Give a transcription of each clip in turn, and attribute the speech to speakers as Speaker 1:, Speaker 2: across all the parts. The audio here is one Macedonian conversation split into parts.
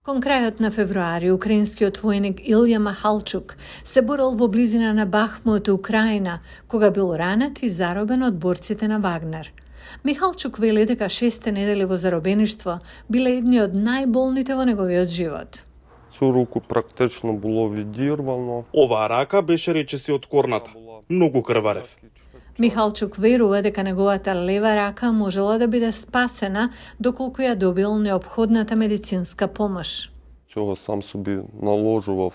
Speaker 1: Кон крајот на февруари, украинскиот војник Илја Махалчук се борел во близина на Бахмут, Украина, кога бил ранет и заробен од борците на Вагнер. Михалчук вели дека 6 недели во заробеништво биле едни од најболните во неговиот живот.
Speaker 2: Цю руку практично було відірвано.
Speaker 3: Оваа рака беше речиси откорната. Многу крварев.
Speaker 1: Михалчук верува дека неговата лева рака можела да биде спасена доколку ја добил неопходната медицинска помош.
Speaker 2: Цього сам собі наложував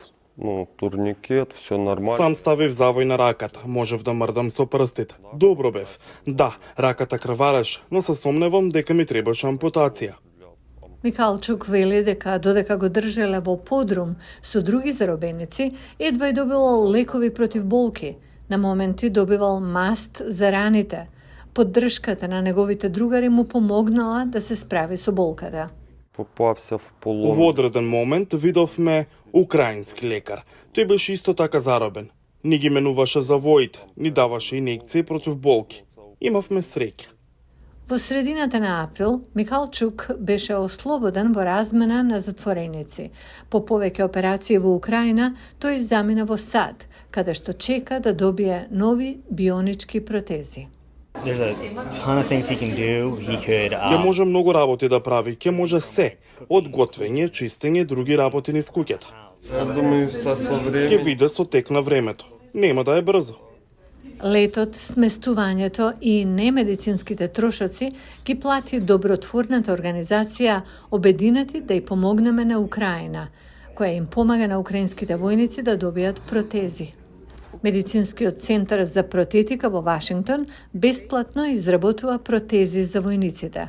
Speaker 2: турнікет, все нормально.
Speaker 3: Сам ставив завој на раката, можев да мрдам со прстите. Добро бев. Да, раката крвареше, но се сомневам дека ми требаше ампутација.
Speaker 1: Михалчук вели дека додека го држеле во подрум со други заробеници, едва и добивал лекови против болки. На моменти добивал маст за раните. Поддршката на неговите другари му помогнала да се справи со болката.
Speaker 2: Попався в полон.
Speaker 3: Во одреден момент видовме украински лекар. Тој беше исто така заробен. Ни ги менуваше завоите, ни даваше инекции против болки. Имавме среќа.
Speaker 1: Во средината на април, Михалчук беше ослободен во размена на затвореници. По повеќе операции во Украина, тој замина во САД, каде што чека да добие нови бионички протези.
Speaker 4: There's a ton of things he can do. He could
Speaker 3: Ќе може многу работи да прави, ќе може се. Од готвење, чистење, други работи низ куќата.
Speaker 2: Я думаю, со
Speaker 3: Ќе
Speaker 2: временем
Speaker 3: биде со тек на времето. Нема да е брзо.
Speaker 1: Летот, сместувањето и немедицинските трошоци ги плати добротворната организација Обединети да ја помогнеме на Украина, која им помага на украинските војници да добијат протези. Медицинскиот центар за протетика во Вашингтон бесплатно изработува протези за војниците.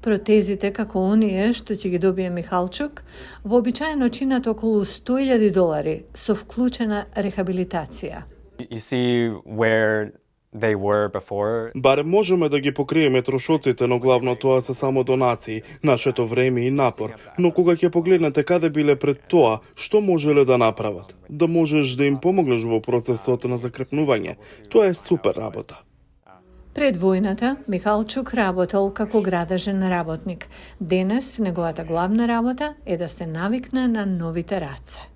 Speaker 1: Протезите, како оние што ќе ги добие Михалчук, вообичаено чинат околу $100,000 со вклучена рехабилитација.
Speaker 5: You see where they were before.
Speaker 3: Барем можеме да ги покриеме трошоците, но главно тоа се само донации, нашето време и напор. Но кога ќе погледнете каде биле пред тоа, што можеле да направат? Да можеш да им помогнеш во процесот на закрепнување. Тоа е супер работа.
Speaker 1: Пред војната, Михалчук работел како градежен работник. Денес, неговата главна работа е да се навикне на новите раце.